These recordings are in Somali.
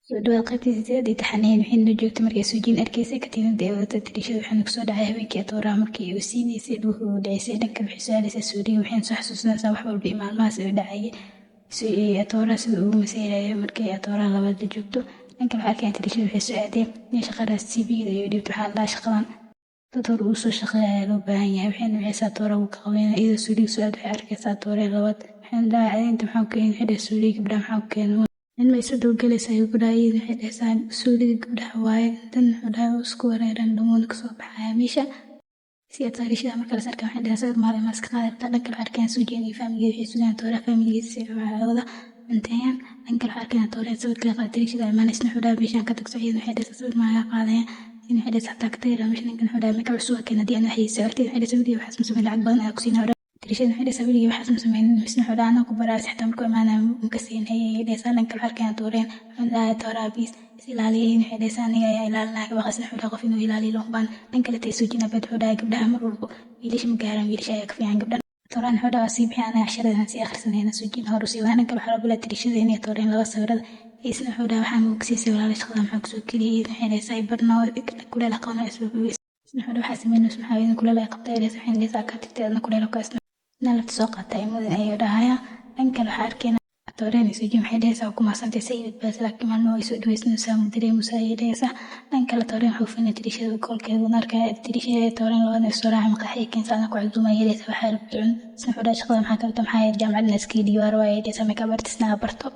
Soo dhawaad qaybtii sideed iyo taxaneen waxayna joogtay markay Suujiin arkaysay katiinada ay wadata tiriishada. Waxaana kusoo dhacay habeenkii atooraha markii uu siinaysay dhulka uu dhacaysay. Dhankan waxay su-aalaysaa Suuriya, waxayna soo xasuusanaysaa wax walba iyo maalmahaas uu dhacayay atooraha, sida ugu maseyraya markay atooraha labaad la joogto. Dhankan waxaa arkaya tiriishada waxay soo aadeen in shaqadaas CV-da ayuu dhiibtay. Waxaa la dhahaa shaqadan dad hor uu soo shaqeeya ayaa loo baahan yahay. Waxayna wixii atooraha uu ka qabanaya iyadoo Suuriya soo aad waxay arkaysaa atooraha labaad. Waxayna dhahaa, "Inta maxaa ku keenay?" Waxay dhahay, "Suuriya gabdhaha maxaa ku keenay?" Nin ma isu dowgalaysa ayuu ku dhahay. Iyada waxay dhahaysaa, "Suuliga gabdhaha waaye." Dan wuxuu dhahay, "Wuu isku wareeran dhamuuna kasoo baxaya meesha." Si ataarishada marka las arkaan, waxay dhahaysaa, "Sawir maalin ma iska qaadi rabtaa?" Dhanka waxay arkayaan Suujiin iyo faamiligeeda waxay sugaan tooraha faamiligiisa si ay wada cunteeyaan. Dhanka waxay arkayaan tooraha sawirka la qaaday tiriishada imaanaysa. Wuxuu dhahay, "Meeshaan ka tagso." Iyada waxay dhahaysaa, "Sawir maa laga qaadaya?" In waxay dhahaysaa, "Xataa ka tagay meesha." Ninkan wuxuu dhahay, "Makeup cusub keen haddii aan waxaysa aragtid." Waxay dhahaysaa, "Weligeed waxaas ma sameyn, lacag badan ayaa ku siinaa." Tiriishada waxay dhahaysaa, "Weligeed waxaas ma sameyn." Misna wuxuu dhahay, "Anaa ku baraa." Xitaa markuu imaanaya ma siin hayay dhahaysaa. Dhanka waxay arkayaan tooreen. Wuxuu dhahay, "Tooraha biis is ilaaliyay." Waxay dhahaysaa, "Aniga ayaa ilaalinaya ka baqaysa." Wuxuu dhahay, "Qof inuu ilaaliyo looma baahna." Dhan kale tay Suujin abeed wuxuu dhahay, "Gabdhaha mar walbo wiilasha ma gaaraan, wiilasha ayaa ka fiican gabdhaha." Tooraan wuxuu dhahay, "Waa sii bixi, anaga casharadan sii akhrisanayna." Suujin hor usii wadaan. Dhan kale waxaa loo bilaa tiriishada inay tooreen laba sawirada. Isna wuxuu dhahay, "Waxaa ma ogsiisay walaala shaqada maxaa kusoo keliyay?" Waxay dhahaysaa, "Barno kuleel qabno." Isna wuxuu dhahay, "Waxaa sameynaysa maxaa idin kuleel ay qabtay?" Waxay dhahaysaa, "Ka tagtay adna kuleel ku isna lafta soo qaatay mudan," ayuu dhahayaa. Dhan kale waxaa arkayna tooreen Suujin waxay dhahaysaa, "Ku maasantay sayid baas, laakiin maalmo way soo dhaweysnaysaa, ma dareemaysaa," ayay dhahaysaa. Dhan kale tooreen wuxuu fiinay tiriishada kolkeeda una arkaya tiriishada. Tooreen labadana soo raacay maqaaxiya keensa, "Ana ku casuumay," ayay dhahaysaa, "waxaa rabta cun." Isna wuxuu dhahay, "Shaqada maxaa ka rabta?" "Maxaa yeelay jaamacadna iskaga dhiibi waa," ayay dhahaysaa, "makeup artist-na barto."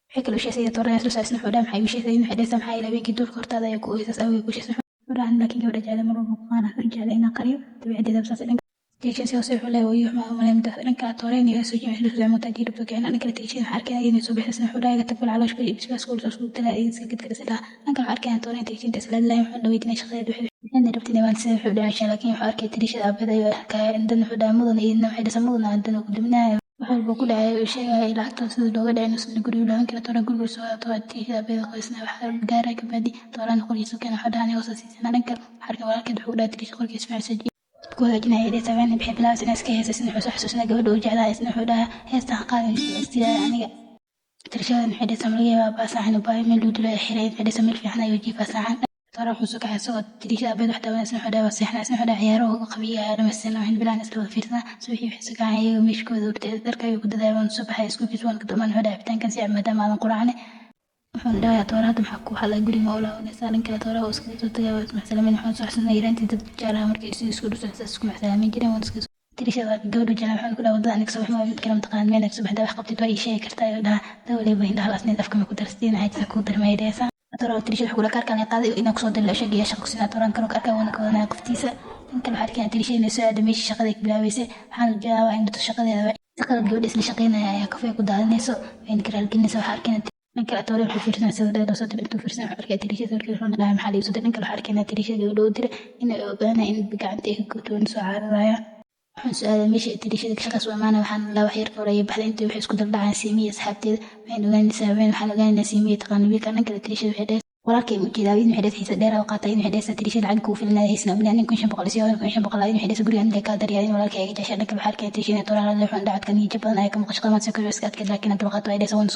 Waxay kaloo sheegaysaa tooreen isla isna wuxuu dhahay, "Maxay u sheegaysaa?" Waxay dhahaysaa, "Maxaa yeelay habeenkii duurka hortaada ayaa ku ooysaas awgeed ku sheegaysaa." Wuxuu dhahay, "Laakiin gabadha jecel mar walba qaana jecel inaan qariyo dabeecaddeeda saas." Dhanka tirishan si hoose wuxuu leeyahay, "Wayo waxma umaleyn midaas." Dhanka tooreen iyo Suujin waxay la socon taajir rabto keenan. Dhanka tirishan waxaa arkaya inay soo bixisay. Wuxuu dhahay, "Tag bal caloosh bari bisbaas kuul soo talaa iska gadgadis lahaa." Dhanka waxaa arkaya tooreen tirishan isla lahayn. Wuxuu dhaweydinay shaqadeed, waxayna rabtay inay waan sida wuxuu dhahay, laakiin wuxuu arkay tirishada aabada ayuu arkaya. Intan wuxuu dhahay, "Mudan." Iyadna waxay dhasay, "Mudan." Antan ku diminaya wax walba ku dhacay uu sheegaya lacagta sida looga dhacay inuusan guriga laaban karin. Tooraan guriga soo wato tirishada aabada qoysna waxaa gaaray kabadi tooraan qolkiisa keen. Wuxuu dhahay, "Aniga siisana." Dhanka waxaa arkay walaalkeed wuxuu dhahay, "Tirisha qolkiisa fiican ku hagaajinaya," dhehaysaa. Waxay bilaabaysaa inay iska heesay. Isna wuxuu soo xasuusinaa gabadha uu jeclaa. Isna wuxuu dhahaa, "Heestan qaadin istilaa aniga." Tirishada waxay dhehaysaa, "Malaga yaabaa baa saacan u baahay meel dulaa xiray." Waxay dhehaysaa, "Meel fiican ayuu jiifaa saacan." Toora wuxuu soo kacay isagoo tirishada abeed wax daawanaysa. Wuxuu dhahay, "Waa seexnaa." Isna wuxuu dhahay, "Ciyaaro qabiya ayaa dhamaystirna." Waxayna bilaabaan isla wada fiirsanaa. Subaxii waxay soo kaceen iyaga meeshkooda hurtay. Dharka ayuu ku dadaaya, waan soo baxay iskuulkiisa waan ka dumaan. Wuxuu dhahay, "Cabitaankan sii cab maadaama aadan quraacne." Wuxuuna dhahayaa, "Toora hadda maxaa ku hadlay? Guriga ma u laabanaysaa?" Dhan kale tooraha uu iskaga soo tagay, waa ismacsalaameen. Wuxuuna soo xasuusinaya yaraantii dad jeclaha markay si isku dhusan saas isku macsalaameyn jireen. Waan iska tirishada gabadhu jeclaa. Wuxuuna ku dhahay, "Wadada aniga soo baxma mid kale mataqaan meel soo baxda wax qabtid waa ii sheegi kartaa," ayuu dhahaa. Dawleyba indhaha laasneed afka ma ku darstiin waxay ku darmay dhahaysaa. Toora tirishada wuxuu kula kaarkaan qaaday inaan kusoo diray sheegaya shaqo kusinaa. Tooraan karo arkaa waana ka wadanaya qoftiisa. Dhan kale waxaa arkaya tirishada inay soo aado meeshii shaqada ka bilaabeysay. Waxaana jeedaa in dadka shaqadeeda shaqada gabadha isla shaqeynaya ayaa kafee ku daadinayso, wayna ka raalgelinaysa. Waxaa arkayna dhan kale toore wuxuu fiirsanaa sawirada loo soo diray. Intuu fiirsanaa wuxuu arkay tirishada sawirkeeda. Wuxuuna dhahay, "Maxaa liigu soo diray?" Dhan kale waxaa arkaynaa tirishada gabadha u diray inay ogaanaya in gacanta ay ka goto soo cararaya. Waxaan su-aalay meesha tirishada shaqaas u imaanaya. Waxaan la wax yar ka baxday intii waxay isku daldhacayaan Siimiya asxaabteeda. Waxayna ogaanaysaa waxaan ogaanaynaa Siimiya taqaano wiilka. Dhan kale tirishada waxay dhahaysaa, "Walaalkay ma ujeedaa?" Waxay dhahaysaa, "Xiisa dheer oo qaatay." Waxay dhahaysaa, "Tirishada lacag kuu filan haysan umina nin 1500 isiyo 1500." Waxay dhahaysaa, "Guriga aniga kaa daryaa in walaalkay iga jeceshay." Dhan kale waxaa arkaya tirishada tooraan wuxuu dhacadka niyad badan ayaa ka muuqda. Shaqada maanta soo iska adkeyd, laakiin dulqaad way dhahaysaa. Waan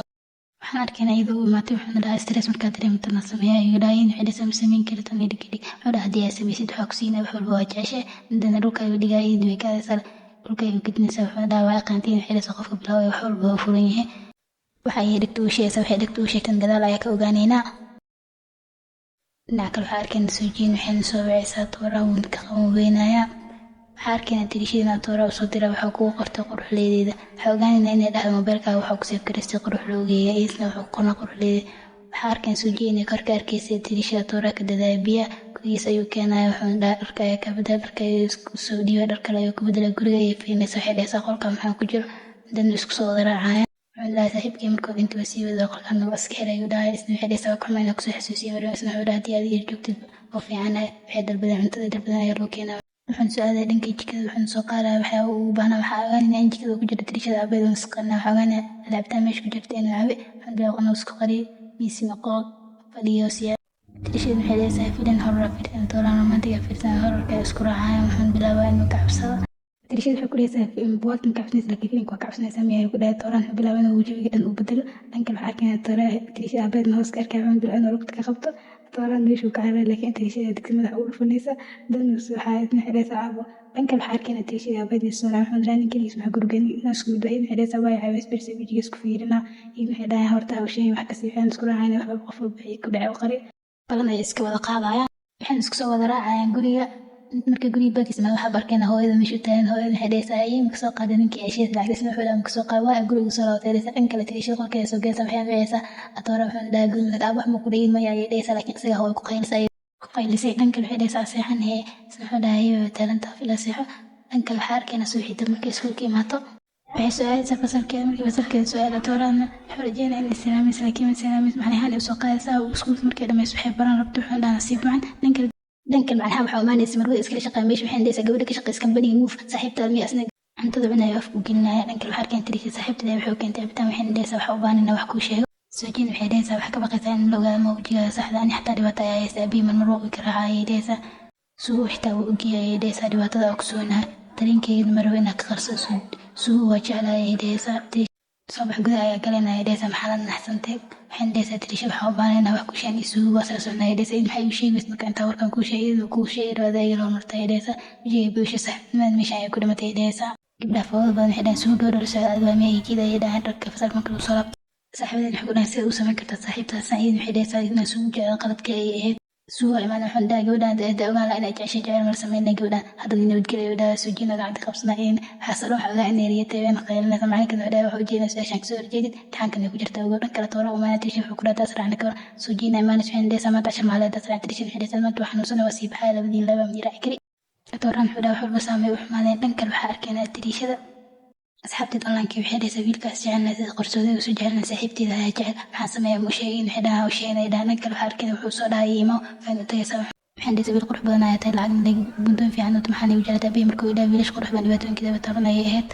waxaan arkaynaa iyadoo u imaatay. Wuxuuna dhahaa, "Stress markaa dareemtana sameeya," ayuu dhahay. Waxay dhahaysaa, "Ma samayn kari tan dhig dhig." Wuxuu dhahay, "Haddii aad samaysid waxaa ku siinaya wax walba waa jeceshay." Intana dhulka ayuu dhigaya, iyadu way kaadaysaa, dhulka ayuu gedinaysaa. Wuxuuna dhahaa, "Waa aqaantiin." Waxay dhahaysaa, "Qofka bilaabaya wax walba waa furan yahay." Waxa ay dhigta u sheegaysaa, waxay dhigta u sheegtan gadaal ayaa ka ogaaneynaa. Dhinaca kale waxaa arkayna Suujiin waxayna soo wacaysaa tooraha, wuuna ka qaban weynayaa. Waxaa arkayna tirishada tooraha usoo dira, waxaa kugu qortay quruxleedeeda. Waxaa ogaanaynaa inay dhahdo, "Mobeelkaaga waxaa ku save garaystay qurux loogeeya." Isna wuxuu qornaa quruxleeda. Waxaa arkayna Suujiin inay kor ka arkaysay tirishada tooraha ka dadaaya. Biyaha gudihiisa ayuu keenaya. Wuxuuna dhahay, "Dharka ayaa ka bedela." Dharka ayuu isku soo dhiibay, dhar kale ayuu ku bedelay. Guriga ayay fiirinaysaa. Waxay dhahaysaa, "Qolka maxaa ku jiro?" Dan isku soo wada raacaya. Wuxuu dhahay, "Saaxiibkay markuu dhintay waa sii wada qolkan waa iska xiray," ayuu dhahay. Isna waxay dhahaysaa, "Waa ka xumaa inaan kusoo xasuusiyo maryo." Isna wuxuu dhahay, "Haddii aad yar joogtid oo fiican." Waxay dalbadeen cuntada, dalbadeen ayaa loo keenaa. Wuxuuna soo aaday dhanka jikada, wuxuuna soo qaadaya waxyaaba ugu baahnaa. Waxaa ogaanayna in jikada ku jirta tirishada aabeed uuna isqarnaa. Waxaa ogaanaya alaabtaan meesha ku jirta inuu cabe. Wuxuuna bilaabay inuu isku qariyo miisina qol fadhiyo siyaa. Tirishada waxay leedahay, "Filim horror fiirsan doonaan, romantic fiirsan, horrorka isku raacayaan." Wuxuuna bilaabaa inuu ka cabsado. Tirishada waxay ku dhahaysaa buugaagta ma ka cabsanaysa, laakiin filimka waa ka cabsanaysaa miyaa ku dhahay. Tooraan wuxuu bilaabay inuu jawiga dhan uu bedelo. Dhankan waxaa arkaya toora tirishada aabaheedna hoos ka arkaya, wuxuu bilaabay inuu lugta ka qabto. Tooraan meeshuu ka cararay, laakiin tirishada digsi madaxa ugu dhufanaysa dan waxaa xidhaysaa aabo. Dhankan waxaa arkayna tirishada aabaheedna soo raacay, wuxuu dhahay ninkiisa maxaa gurigan inaan isku mid waxay xidhaysaa waa caawis berse wejiga isku fiirina iyo waxay dhahay horta hawshay wax kasii waxaan isku raacayna waxba qof walba wixii ku dhacay u qari balan ay iska wada qaadayaan, waxaan isku soo wada raacayaan guriga. Marka guriga baakiisa ma waxaa arkayna hooyada meesha u taagan. Hooyada waxay dhahaysaa ayay ma kasoo qaaday ninkii ceshiis lacagtiisna, wuxuu dhahay ma kasoo qaaday, waa guriga soo laabatay dhahaysaa. Dhan kale tirishada qolkeeda soo gelaysa, waxay wicaysaa atoora, wuxuu dhahay guriga aab wax ma ku dhayin maya ayay dhahaysaa, laakiin isaga hooyo ku qaylisay ku qaylisay. Dhan kale waxay dhahaysaa seexan hee, isna wuxuu dhahay taalanta fila seexo. Dhan kale waxaa arkayna subaxii dambe markay iskuulka imaato, waxay soo aadaysaa fasalkeeda. Markii fasalkeeda soo aado, tooraana wuxuu rajeynaya inay salaamaysa, laakiin ma salaamaysa, macnahaan ay usoo qaadaysaa iskuulka. Markay dhamayso waxay baran rabto, wuxuu dhahaa nasiib wacan. Dhan kale dhankan macnaha waxaa imaanaysa marwada iskala shaqeeya meesha, waxay dhahaysaa gabadha ka shaqeysa kambaniga Move saaxiibtaada miya? Asna cuntada cunayo afku gelinaya. Dhankan waxaa arkeen tiriisha saaxiibteeda waxay u keentay cabitaan, waxayna dhahaysaa waxa u baahan inaan wax kuu sheego. Soojin waxay dhahaysaa wax ka baqaysaa in la ogaado ma wejigaaga saxda, ani xataa dhibaato ayaa haysta, abihi marmar waa i garaaca ayay dhahaysaa, suugo xitaa wuu ogyahay ayay dhahaysaa, dhibaatada oo kusoonahay dareenkeyga ma rabo inaad ka qarso, suugo waa jeclahay ayay dhahaysaa. Soo bax gudaha ayaa galeen ayay dhahaysaa, maxaa la naxsantay? Waxayna dhahaysaa tiriisha waxaan u baahan inaan wax kuu sheego, suugo waa sala socnaa ayay dhahaysaa, maxay ii sheegaysa marka intaa warkan kuu sheegay, iyadoo kuu sheegi rabaa adiga loo martay ayay dhahaysaa, wejigay buusha saaxiibtinimada meesha ayay ku dhimatay ayay dhahaysaa. Gabdhaha foodada badan waxay dhahaan suugo gabadha la socda adiga waa miyay jiida ayay dhahaan. Dharka fasalka marka lagu soo laabto, saaxiibadeed waxay ku dhahaan sida u samayn kartaa saaxiibtaas? Iyadana waxay dhahaysaa inaan suugo jecel qaladka ay ahayd. Suugo imaan wuxuu dhahay gabadhan hadda ogaan lahaa inay jeceshay jecel mala sameynay gabadhan hadda nabadgelyo dhahay. Suujiina gacanta qabsanayeen waxaas dhan waxaa ogaa inay riyatay waan qaylinaysa. Macalinkan wuxuu dhahay waxa ujeedaa su-aashaan kasoo horjeedin imtixaankan ay ku jirtaa ogow. Dhan kale toora umaana tirisha wuxuu ku dhahay taas raacna kawar. Suujiina imaanaysa, waxayna dhahaysaa maanta cashar maaleed taas raac. Tirisha waxay dhahaysaa maanta waa xanuunsana, waa sii baxaya, labadiin laba ma raaci kari. Tooraan wuxuu dhahay wax walba saamay u xumaadeen. Dhan kale waxaa arkaynaa tiriishada asxaabteed online waxay dhahaysaa wiilkaas jecelnahay sida qarsoodiga isu jecelnahay, saaxiibteeda ayaa jecel, maxaan sameeyaa? Ma u sheegin? Waxay dhahaan u sheegnay dhahan. Dhan kale waxaa arkayna wuxuu soo dhahay imo, waxayna u tagaysaa, waxaan dhahaysaa wiil qurux badan ayaa tahay, lacag leg bundoon fiican wato, maxaan igu jeclataa abiy markuu idhaha wiilash qurux badan dhibaatooyinkeeda taran ayay ahayd.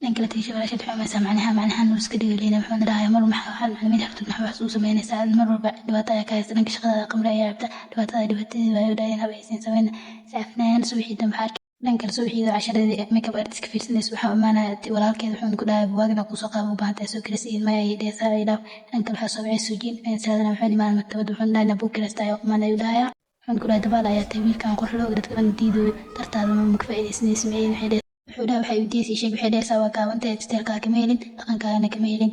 Dhan kale tiisha walaasheed waxay umaysaa macnaha nuu iska dhigaleena, wuxuuna dhahayaa mar maxaa waxaad macalimiinta hortood maxaa wax u sameynaysaa? Mar walba dhibaato ayaa ka haysta dhanka shaqada, qamri ayaa cabta, dhibaatada dhibaatadii waayo dhahayan haba haysan sameyna iscafinayaan. Subaxii dambe waxaa dhan kale subaxii casharadii makeup artist ka fiirsanaysa, waxaa imaanaya walaalkeed, wuxuuna ku dhahay buwaagna kusoo qaaba u baahan tahay soo kirasiin maya ayay dhahaysaa ay dhaaf. Dhan kale waxaa soo wacay suujiin salaadana, wuxuuna imaanaya maktabadda, wuxuuna dhahay buug kirasta ayaa imaanaya dhahayaa, wuxuuna ku dhahay dabaal ayaa tahay, wiilkan qurux looga dadka dhan diidayo dartaada ma ka faa'iidaysanaysa micin. Waxay dhahaysaa wuxuu dhahay waxay udiisay sheeg, waxay dhahaysaa waa gaabantahay, style-kaaga kama helin, dhaqankaagana kama helin.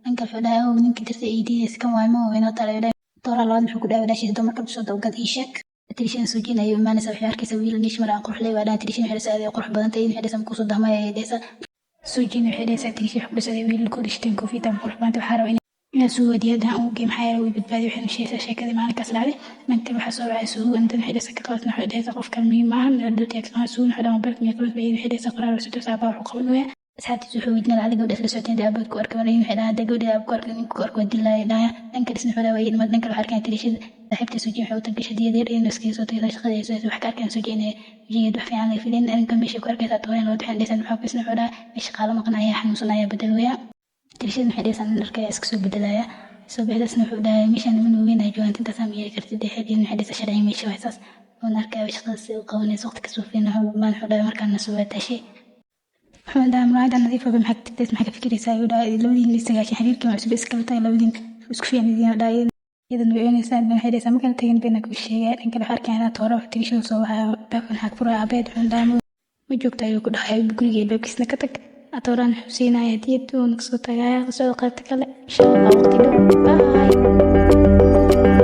Dhan kale wuxuu dhahay ow ninkii darta ay diidaysa kan waay ma weynoo tala dhahay. Toora labaad wuxuu ku dhahay walaashiisa dumarka soo dawgal ii sheeg. Tirishan suujin ayay imaanaysaa, waxay arkaysaa wiil nish mar aan qurux leey waa dhahan. Tirishan waxay dhahaysaa aad qurux badan tahay, waxay dhahaysaa kusoo dahmay ayay dhahaysaa. Suujin waxay dhahaysaa tirishan waxay ku dhahaysaa wiil ku dhishteen koofiyada qurux badan tahay, waxaa rabaa inaa suugo diyadahan ugu geey, maxaa yeelay way badbaadi. Waxayna sheegaysaa sheekadii maalinkaas dhacday. Dhankan waxaa soo wacay suugo intan, waxay dhahaysaa ka qabatna, waxay dhahaysaa qofkan muhiim maahan dhultiya ka qaban. Suugo waxay dhahaan mobilka miyaa qabat waxay dhahaysaa qoraal cusub saabaa wuxuu qaban waya. Asxaabtiisa wuxuu weydiinay lacag gabadha isla socoteen dee aabahood ku arkay waxay dhahaan hadda gabadha aab ku arkay ninku ku arko waa dilaaya dhahaya. Dhanka dhisna wuxuu dhahay waa dhan kale waxaa arkaya tirishada saaxiibta suujiin waxay u tangashay diyad yar inuu iskaga soo tagay shaqada ay soo wax ka arkeen suujiin wejigeed wax fiican laga filin. Dhanka meesha ku arkaysaa tooreen loo waxay dhahaysaa maxaa isna wuxuu dhahay meesha qaalo maqan ayaa xanuunsan ayaa bedel waya. Tirishada waxay dhahaysaa nin dharka ayaa iska soo bedelaya soo bixdaasna, wuxuu dhahay meeshaan niman waaweyn ay joogaan intaasaa ma yeeli kartid dhexe. Waxay dhahaysaa sharci meesha waa saas oon arkaya shaqada si u qabanayso waqti kasoo fiin maan. Wuxuu dhahay markaan soo watashay, wuxuu dhahay muraayada nadiif ah maxaa ka tagtay, maxaa ka fikiraysaa ayuu dhahay, labadiin sagaashan xiriirkii waa cusub iskala tahay, labadiin isku fiican idiin dhahay. Iyadan way oynaysaa, waxay dhahaysaa ma kala tagin bayna kuu sheegaya. Dhan kale waxaa arkaya toora wax tirishada soo waxaya albaabkan waxaa furaya aabaheed, wuxuu dhahay ma joogta ayuu ku dhahay guriga albaabkiisna ka tag. Atooraan wuxuu siinaya hadiyad uuna kasoo tagaya. La socda qaybta kale insha Allah waqti dhow. Bye.